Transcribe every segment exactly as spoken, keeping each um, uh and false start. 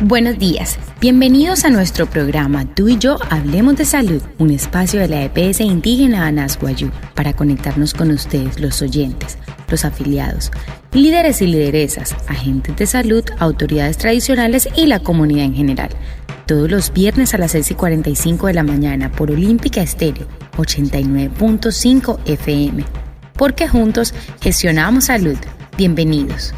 Buenos días. Bienvenidos a nuestro programa Tú y yo hablemos de salud, un espacio de la EPS indígena Anas Wayuu para conectarnos con ustedes, los oyentes, los afiliados, líderes y lideresas, agentes de salud, autoridades tradicionales y la comunidad en general. Todos los viernes a las seis y cuarenta y cinco de la mañana por Olímpica Estéreo ochenta y nueve punto cinco F M. Porque juntos gestionamos salud. Bienvenidos.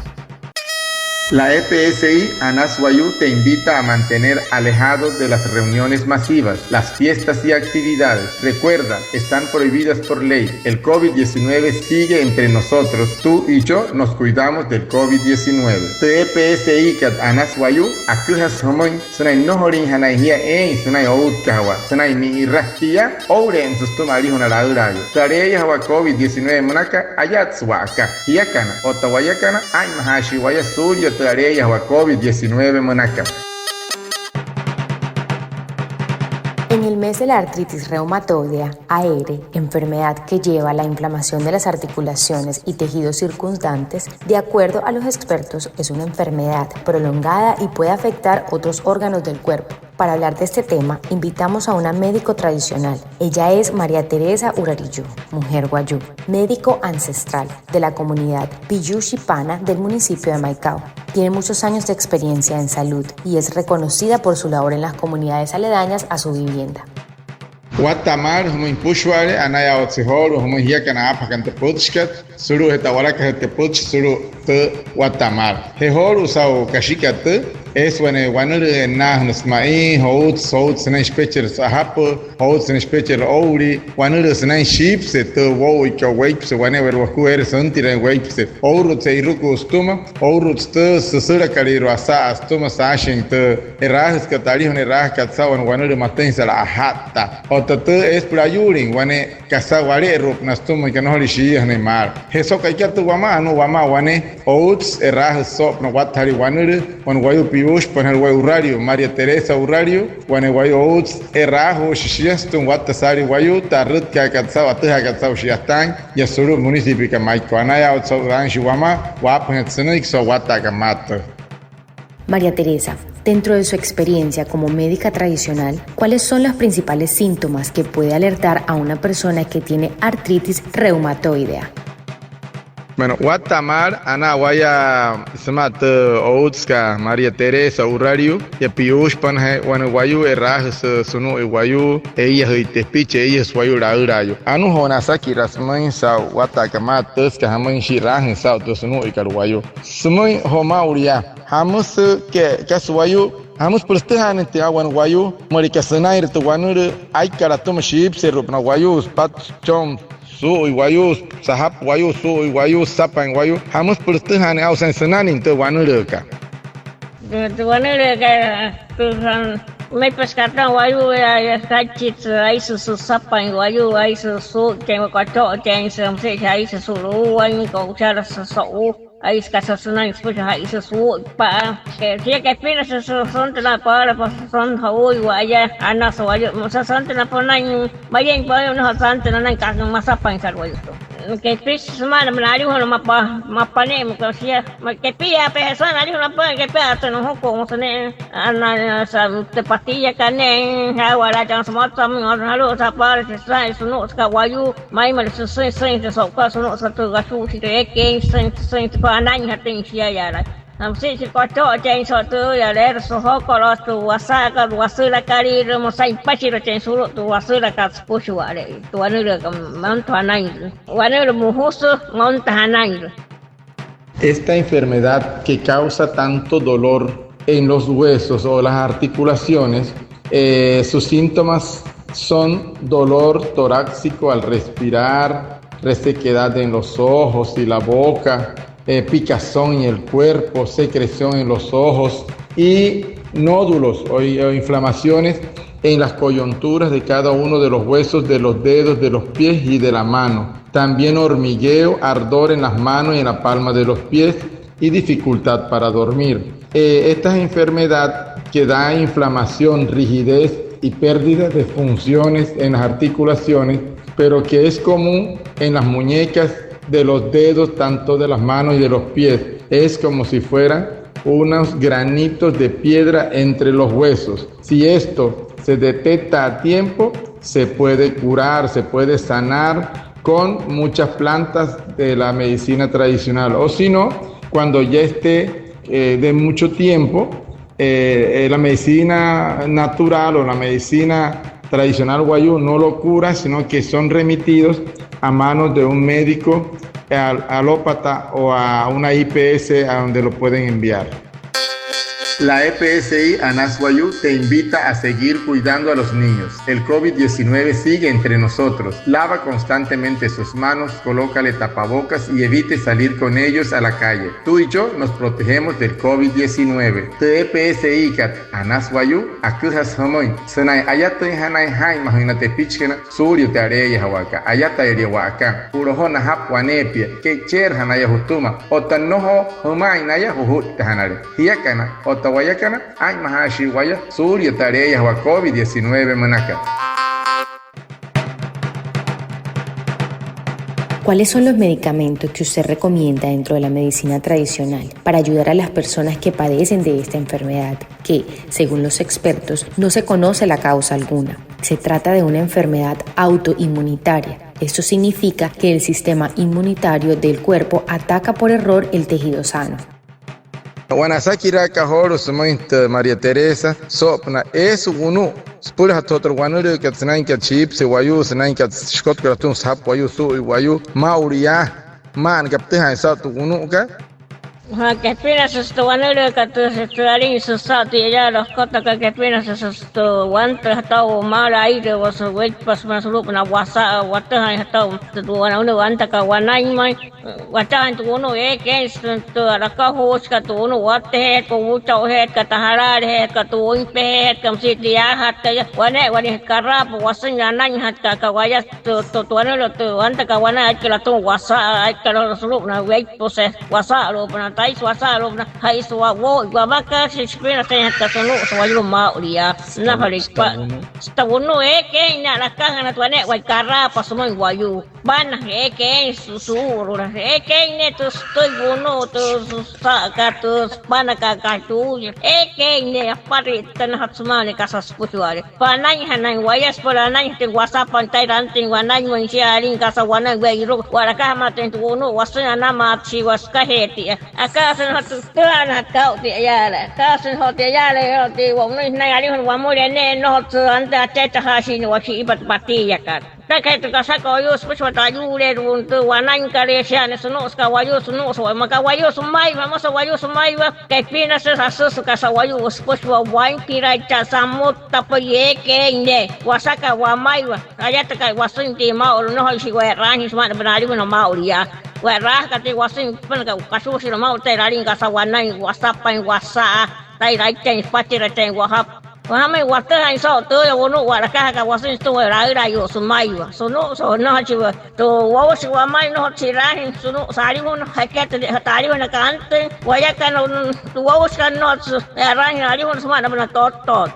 La EPSI Anas Wayuu te invita a mantener alejados de las reuniones masivas, las fiestas y actividades. Recuerda, están prohibidas por ley. El COVID diecinueve sigue entre nosotros. Tú y yo nos cuidamos del COVID diecinueve. Tü EPSIkat Anas Wayuu aküjasü jümüin sünain nnojolinjanain jia eein sünain outkajawaa, sünain ni'ira jia oo'ule'ensü sütüma alijuna laülaayuu. Tü aleeyajawaa COVID diecinueve münaka, ayatsü wa'aka. Jiakana otta wayakana, aa'inmajaashii waya suulia tü aleeyajawaa COVID diecinueve münaka. En el mes de la artritis reumatoidea, A R, enfermedad que lleva a la inflamación de las articulaciones y tejidos circundantes, de acuerdo a los expertos, es una enfermedad prolongada y puede afectar otros órganos del cuerpo. Para hablar de este tema, invitamos a una médico tradicional. Ella es María Teresa Urariyuu, mujer wayuu, médico ancestral de la comunidad Piyuu Shipana del municipio de Maicao. Tiene muchos años de experiencia en salud y es reconocida por su labor en las comunidades aledañas a su vivienda. Watta'a maalü jümüin süpüshua'ale, anayaawatsü joolu'u jümüin jiakana aapajakana tü pütchikat sulu'ujee tawalakajüt tü pütchi sulu'u tü watta'a maalü. Je joolu'u saa'u kashikat tüü, eesü wane wanülüü e'nnaajünüsü ma'i, jouts, jouts sünain süpechirü sajapü, jouts sünain süpechirü oo'uli, wanülüü sünain shiipüse tü woo'uikat weipüse wane'ewai wokuu eere süntirain weipüse. Ouru'utse e'iruku sütüma, ouru'uts tü süsülakalüirua asa'a sütüma saashin tü e'raajüsükat, alijuna e'raajakat saa'u wane wanülüü matüin sala aja'ttaa. Otta tü eesü süpüla ayuulin wane kasa wale'eru'upünaa sütüma, nnojolin shii'iyajünüin maalü. Je so'u ka'ikat tü wamaa, anuu wamaa wane outs e'raajüsü soo'opünaa watta saalii wanülüü, wane wayuu piyuushi, wane wayuu Urariu, María Teresa Urariu, wane wayuu outs e'raajuushi shia sütüma watta saalii wayuu, tü arütkaakat saa'u, atüjaakat saa'u shi'yataain yaa sulu'u municipiokat Maicao. Anayaawatsü saa'u taanshi wamaa waapüinjatü sünüiki so'u watta'akat maa tüü. María Teresa, dentro de su experiencia como médica tradicional, ¿cuáles son los principales síntomas que puede alertar a una persona que tiene artritis reumatoidea? Bueno, watta'a maalü, anaa waya sümaa tü outsükat María Teresa Urariu, yaa piyuushipanaja'a wane wayuu e'raajüsü sunu'ui wayuu, eiyajüi tepichi, eiyajüsü wayuu laülaayuu. Anujoona asakiraa sümüin saa'u watta'akat maa tüü süka jamüin shi'raajüin saa'u tü sunu'uikat wayuu. Sümüin joo maa'ulu yaa, jamüsü ke, kasa wayuu, jamüsü süpüla sütüjaanüin tü wane wayuu müleka sünainre tü wanülüü aikat atüma shiipüseru'upünaa wayuu süpatta süchon suu'ui wayuu, sajapü wayuu, suu'ui wayuu, süsapain wayuu, jamüsü süpüla sütüjaanüin aa'u sünain sünainüin tü wanülüükat. Tü wanülüükat, tü, aa, mepüsü katüma wayuu yaa, yaa, kaichitsü, aisü süsapain wayuu, aisü suu'uikai, kocho'ocheinsü, müsia aisü sulu'u wainmüin, ko'ucharasü so'u. Aisü kasa sünain süpüshua, aisü suu'uipa'a. Ke, sia kepinasü sü, süntünaa paala, süntünaa jo'uuiwa'aya, anasü wayuu, müsü süntünaa sünain, mayein paala, nnojo süntünaa sünain, kasa masapain sa'wayuu. Kepishi süma'ana, müna alijuna mapa, mapa ne'e, müka sia, ma, kepiaa pe, sünain alijuna paala, kepiaa tü nujuku, müsü ne'e, ana, sa, tü patilla kane'e, jaawalaa chaa, sümotsa'a, müsü salu'u, sapaala, sünain, sunu'u, süka wayuu, maimale süsüin, süsüin, tü so'ukat sunu'u, süka tü kashuushi, tü ekeein, süsüin, süsüin, tü anainjatüin shia yaala. Namüsü süchiki kocho'ochein so'u tü yaleerü, süjokoloo tü wasa'akat, wasülakalüirua, müsü süpüshua, süpüshua tü wasülakat süpüshua'ale'e, tü wanülüükat, manta anainrü. Wanülüü mojusü, manta anainrü. Esta enfermedad que causa tanto dolor en los huesos o las articulaciones, eh, sus síntomas son dolor torácico al respirar, resequedad en los ojos y la boca, eh, picazón en el cuerpo, secreción en los ojos y nódulos o, o inflamaciones en las coyunturas de cada uno de los huesos de los dedos de los pies y de la mano. También hormigueo, ardor en las manos y en la palma de los pies y dificultad para dormir. Eh, esta enfermedad que da inflamación, rigidez y pérdida de funciones en las articulaciones, pero que es común en las muñecas de los dedos, tanto de las manos y de los pies. Es como si fueran unos granitos de piedra entre los huesos. Si esto se detecta a tiempo, se puede curar, se puede sanar con muchas plantas de la medicina tradicional. O si no, cuando ya esté, eh, de mucho tiempo, eh, eh, la medicina natural o la medicina tradicional wayuu no lo cura, sino que son remitidos a manos de un médico al-, alópata o a una I P S a donde lo pueden enviar. La E P S I Anas Wayuu te invita a seguir cuidando a los niños. El covid diecinueve sigue entre nosotros. Lava constantemente sus manos, colócale tapabocas y evite salir con ellos a la calle. Tú y yo nos protegemos del covid diecinueve. Tü E P S I kat Anas Wayuu, aküjasü jümüin sünain ayatüinjanain jaa'inmajüin na tepichikana suulia tü aleeyajawaakat, ayatairia wa'aka, ju'lojoo najapü waneepia, ke'icheerüja naya jütüma, otta nnojo jümaain naya jujuittajanale. Jiakana otta wayakana, aa'inmajaashii waya suulia tü aleeyajawaa covid diecinueve münakat. ¿Cuáles son los medicamentos que usted recomienda dentro de la medicina tradicional para ayudar a las personas que padecen de esta enfermedad, que, según los expertos, no se conoce la causa alguna? Se trata de una enfermedad autoinmunitaria. Esto significa que el sistema inmunitario del cuerpo ataca por error el tejido sano. Wanaa asakiraaka joolu'u sümüin tü María Teresa soo'opünaa, eesü wunu'u süpülajatüin joo tü wanülüükat sünainkat shiipüse wayuu, sünainkat shikotkat atüma süjapü wayuu, suu'ui wayuu, maa'ulu yaa, ma'ana aka pütüjaain saa'u tü wunu'ukat. Ajaa, kepinasü sütü wanülüükat tü, tü alin süsa'a tü eyaala okotakat, kepinasü sütü wantüjatü saa'u maalü airüwa, weitpa sümaa sulu'upünaa wasa'a, watüjaainjatü saa'u tü wanülüü wantakat wanainmüin. Watüjaain tü wunu'u eekai tü, tü a'lakajuushikat, tü wunu'u watejeejatkat, wuuchajeejatkat, tü jalaalejeejatkat, tü wüinpejeejatkat, müsia tü yaajatkat yaa, wane'ewalin karaapa wasüin anainjatkat, aka waya tü, tü, tü wanülüü tü wantakat wanain, aikat atüma wasa'a, aikat sulu'upünaa weipuse, wasa'alu'upünaa, taisü wasa'alu'upünaa, jaisü woo'ui wamakat, shipinaseinjatkat sunu'usü wayuu maa'ulu yaa. Nnajaleipa süta wunu'u eekai ne'e a'lakajünajatü, wane'ewai karaapa sümüin wayuu. Panajüin eekai su-, suu'ululajüin eekai ne'e tü sütüi wunu'u, tü süsa'akat, tü süpanakat, kachuu, eekai ne'e apari'ittanajatü sümaa ne'e kasa süpüshua'ale. Panainjanain waya süpüla anainjatüin wasapain, tairü antüin wanainmüin, shia alin kasa wanain we'iruku, wa'lakajamaatüin tü wunu'u wasüin, anamaatüshii waya sükajee tia. Akaasü nnojotsü sütüjaanajatü saa'u tia yaala, akaasü nnojotsü tia yaala, nnojotsü tia wamüin sünain alijuna wamüle ne'e, nnojotsü antüin achechajaashii nia washi'ipa tü patiiyakat. Takee tü kasakat wayuu süpüshua tü ayuuleerua tü wanainkat, shia ne'e sünu'usükat wayuu, sünu'usü wayuu, maa aka wayuu sümaiwa, müsü wayuu sümaiwa, kepinasü, asüsü kasa wayuu süpüshua wainpirai, chaa, samüttapüin, eekai ne'e wasakat wamaiwa. Ayatakai wasüin tia maa'ulu, nnojoishii we'raajüin sümaa napünaa alijuna maa'ulu yaa. We'raajakat tia wasüin süpünakat kashuushila maa'ulu, tairü alin kasa wanain, wasapain, wasa'a, tairü aichain süpachira, chain wajapü. Wajamüin watüjaain so'u tüüya wunu'u wa'lakajakat wasüin sütüma laülaayuu sümaiwa. Sünu'usü, nnojotsü tü wousü wamaiwa, nnojotsü ji'raajüin sünu'usü alijuna, jeketüle tü alijuna aka antüin wayakana, tü wousükat nnojotsü ji'raajüin alijuna sümaa napünaa tottoot.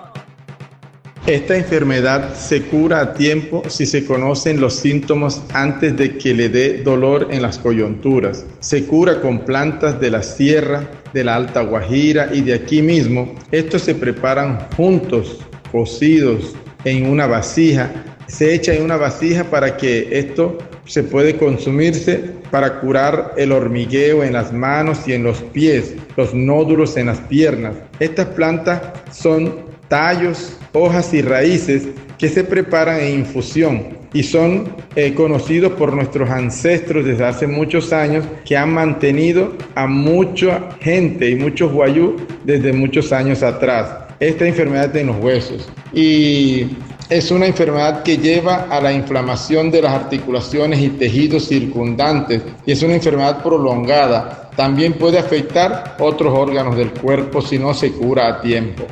Esta enfermedad se cura a tiempo si se conocen los síntomas antes de que le dé dolor en las coyunturas. Se cura con plantas de la sierra, de la Alta Guajira y de aquí mismo. Estos se preparan juntos, cocidos en una vasija. Se echa en una vasija para que esto se puede consumirse para curar el hormigueo en las manos y en los pies, los nódulos en las piernas. Estas plantas son tallos, hojas y raíces que se preparan en infusión y son, eh, conocidos por nuestros ancestros desde hace muchos años, que han mantenido a mucha gente y muchos wayuu desde muchos años atrás. Esta enfermedad en los huesos y es una enfermedad que lleva a la inflamación de las articulaciones y tejidos circundantes y es una enfermedad prolongada. También puede afectar otros órganos del cuerpo si no se cura a tiempo.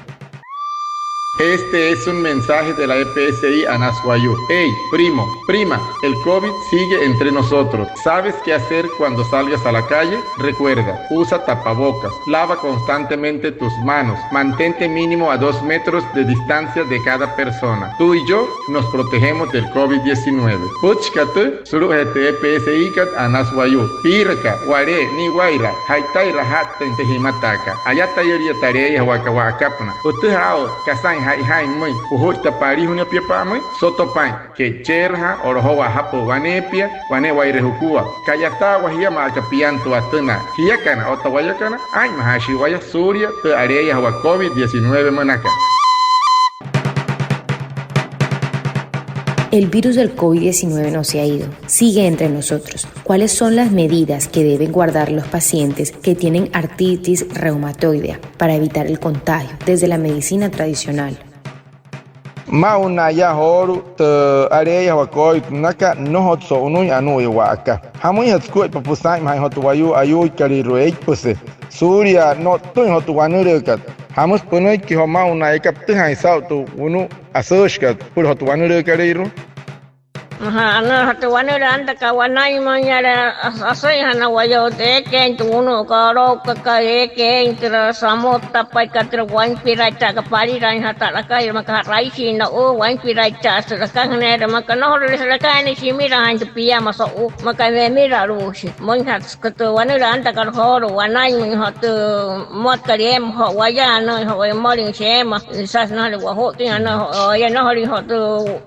Este es un mensaje de la E P S I Anas Wayuu. Hey, primo, prima, el covid sigue entre nosotros. ¿Sabes qué hacer cuando salgas a la calle? Recuerda, usa tapabocas, lava constantemente tus manos, mantente mínimo a dos metros de distancia de cada persona. Tú y yo nos protegemos del covid diecinueve. Pütchikat tü sulu'ujee tü E P S I kat Anas Wayuu. Piiraka, walee, niwaira, ja'itaira aja'ttüin tü jimatakat. Ayatayülia taleeyajawaakat wa'akapünaa. Pütüjaa aa'u kasain ja'ijaain pümüin. Pujuittapa alijuna pia pa'amüin, soto paa'in. Ke'icheerüjaa, o'lojowaa ajapü'ü waneepia, wane'ewaire jukua. Ka'yataawa jia maa aka piantua atünaa. Jiakana otta wayakana, aa'inmajaashii waya suulia tü aleeyajawaa covid diecinueve münaka. El virus del covid diecinueve no se ha ido, sigue entre nosotros. ¿Cuáles son las medidas que deben guardar los pacientes que tienen artritis reumatoidea para evitar el contagio desde la medicina tradicional? Maa'ulu yaa joolu'u tü aleeyajawaa covid münaka, nnojotsü so'unüin anu'uya wa'aka. ¿Jamüinjatü sukuaippa püsaa'inmajaain joo tü wayuu ayuuikalüirua eipüse suulia no'ttüin joo tü wanülüükat? ¿Jamüsü pünüiki joo maa'ulu yaa aka pütüjaain saa'u tü wunu'u asüüshikat süpüla joo tü wanülüükalüirua? Ajaa, anuu joo tü wanülüü antakat wanainmüinyale, as-, asüinjana waya tü eekeein tü wunu'ukat, aloukkakai eekeein türa, samouktapaikat türa, wainpiraittaakat, palirainjatü a'lakaire, maa aka ja'raishin no'u, wainpiraittaa sü'ülakajüneerü, maa aka nnojorule sü'ülakajüneerü shimirajaain tü piama so'u, maa aka wemiraluushi. Müinjatü süka tü wanülüü antakat joolu'u wanainmüin joo tü mmotkat eemüin joo waya, anuu joo waya mmolüin sheema, süsasü nnojolüin waju'ttüin, anuu joo waya nnojolüin joo tü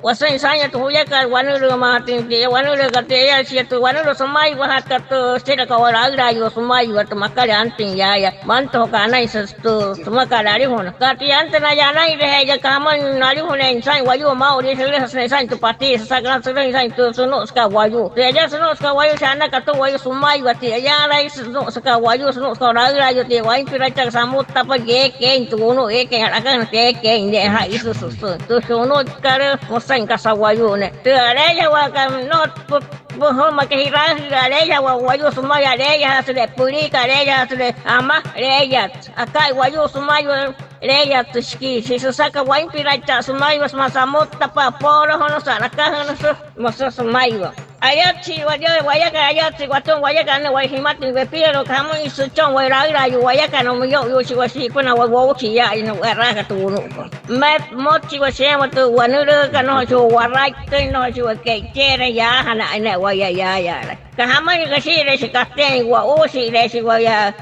wasüin saainjatü juyakat wanülüümaajatüin, tü wanülüükat, tü eekai shia tü wanülüü sümaiwajatkat tü süchiraka waya laülaayuu sümaiwa tü makat antüin yaaya. Mantojoka anain sü tü sümakat alijuna. Aka tia antünaya anainreje'eya, aka jamüin alijuneein saa'in wayuu maa'ulu, sülüjasü ne'e saa'in tü patii, süsaka sülüin saa'in tü sünu'usakat wayuu. Tü eekai sünu'usakat wayuu, shia anaka tü wayuu sümaiwa, tü eekai sünu'usakat wayuu, sünu'usakat laülaayuu, tü wainpiraittaakat, samouktapaikat eekeein tü wunu'u eekeein, a'lakajünüsü eekeein ne'e, jaa'in isü süsüin. Tü sünu'uskalü, müsüin kasa wayuu ne'e. Tü aleeyajawaakat nnojo pü-, püjüü maa aka ji'raajüle aleeyajawaa wayuu sümaiwa, aleeyajaa süle püliika, aleeyajaa süle ama, aleeyajaa. Aka wayuu sümaiwa, aleeyatü shikii, shia süsaka wainpiraittaa sümaiwa sümaa samoutapa'a, poolojünüsü, a'lakajünüsü, müsü sümaiwa. Ayatshii waya, wayakana, ayatshii watüma wayakana, waya jimatüin wepialu'u, aka jamüin süchon waya laülaayuu wayakana, müin yo'uyuushi waya shi'ipünaa waya wouchii yaa'aya na wa'raajaka tü wunu'ukot. Mma, mmotshi waya sheema tü wanülüükat, nnojoishi wa'raittüin, nnojoishi waya ke'icheerain, yaajana ne'e waya yaayala. Aka jamüin, kashi'iree shia kateein, wa'uushi'ireeshi waya,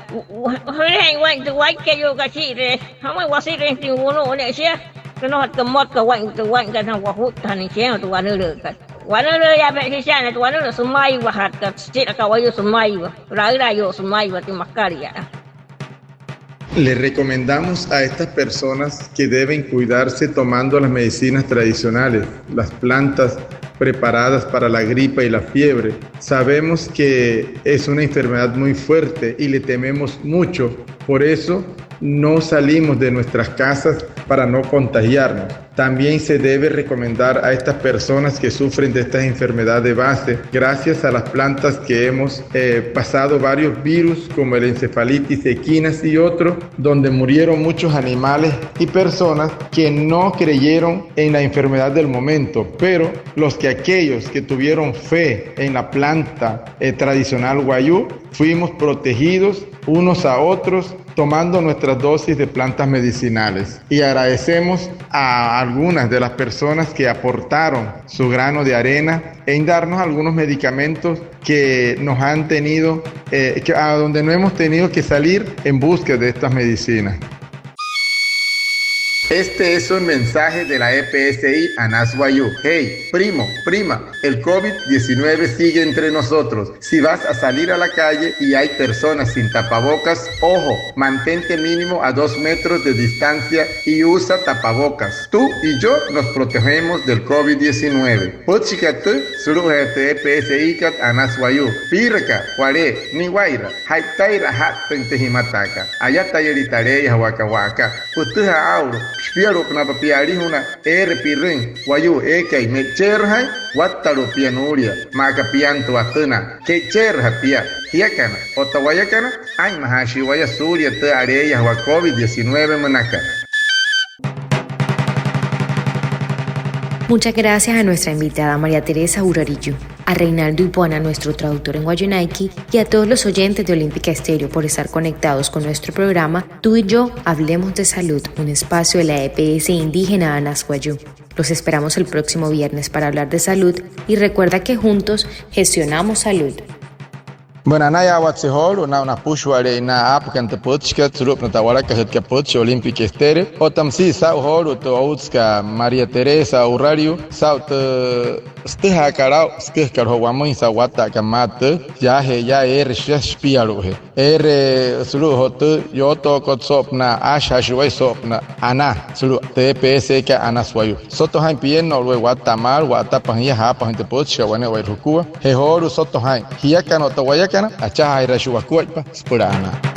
jülejeein waa'in tü waikeyuu, kashi'iree jamüin, wasirüinjatüin wunu'u ne'e shia. Nnojotkat mmotka waa'in tü waa'inkat, nnojo waju'ttajanain shia tü wanülüükat. Wanülüüyaame'e shia, shia ne'e tü wanülüü sümaiwajatkat, süchiraka wayuu sümaiwa, laülaayuu sümaiwa, tü makat yaa. Le recomendamos a estas personas que deben cuidarse tomando las medicinas tradicionales, las plantas preparadas para la gripa y la fiebre. Sabemos que es una enfermedad muy fuerte y le tememos mucho, por eso no salimos de nuestras casas para no contagiarnos. También se debe recomendar a estas personas que sufren de estas enfermedades de base, gracias a las plantas que hemos, eh, pasado varios virus como el encefalitis equinas y otros, donde murieron muchos animales y personas que no creyeron en la enfermedad del momento, pero los que aquellos que tuvieron fe en la planta, eh, tradicional wayuu, fuimos protegidos unos a otros tomando nuestras dosis de plantas medicinales. Y agradecemos a algunas de las personas que aportaron su grano de arena en darnos algunos medicamentos que nos han tenido, eh, que, a donde no hemos tenido que salir en busca de estas medicinas. Este es un mensaje de la E P S I Anas Wayuu. Hey, primo, prima, el covid diecinueve sigue entre nosotros. Si vas a salir a la calle y hay personas sin tapabocas, ojo, mantente mínimo a dos metros de distancia y usa tapabocas. Tú y yo nos protegemos del covid diecinueve. Pütchikat tü sulu'ujee tü E P S I kat Anas Wayuu. Piiraka, walee, niwaira, ja'itaira aja'ttüin tü jimatakat. Ayatayülia tü aleeyajawaakat wa'aka. Pütüjaa aa'ulu, shipialu'upünaapa pia alijuna, eere pi'rüin wayuu eekai me'icheerüjaain, wattalu'u pia nuulia, maa aka piantua atünaa. Ke'icheerüja pia. Jiakana otta wayakana, aa'inmajaashii waya suulia tü aleeyajawaa covid diecinueve münaka. Muchas gracias a nuestra invitada María Teresa Urariyu, a Reinaldo Ipuana, nuestro traductor en wayuunaiki, y a todos los oyentes de Olímpica Estéreo por estar conectados con nuestro programa Tú y yo hablemos de salud, un espacio de la E P S indígena Anas Wayuu. Los esperamos el próximo viernes para hablar de salud y recuerda que juntos gestionamos salud. Bueno, anayaawatse joolu'u na, napüshua'ale'eya na aapakana tü pütchikat sulu'upünaa tü a'walakajütkat pütchi Olímpica Estéreo. Otta müsia saa'u joolu'u tü outsükat María Teresa Urariyu saa'u tü sütüjaakat aa'u süküjakat joo wamüin saa'u watta'akat maa tü, yaajee yaa eere shia shipialu'ujee. Eere sulu'u joo tü yootookot soo'opünaa aashajaashi waya soo'opünaa anaa sulu'u tü E P S kat Anas Wayuu. Soto jaa'in pienno'olu waya watta'a maalü, wa'atapa jia, jaapa jia tü pütchikat wane'ewai jukua. Je joolu'u soto jaa'in, jiakana otta wayakana, achajaajiraashii wakuaippa süpüla anaa.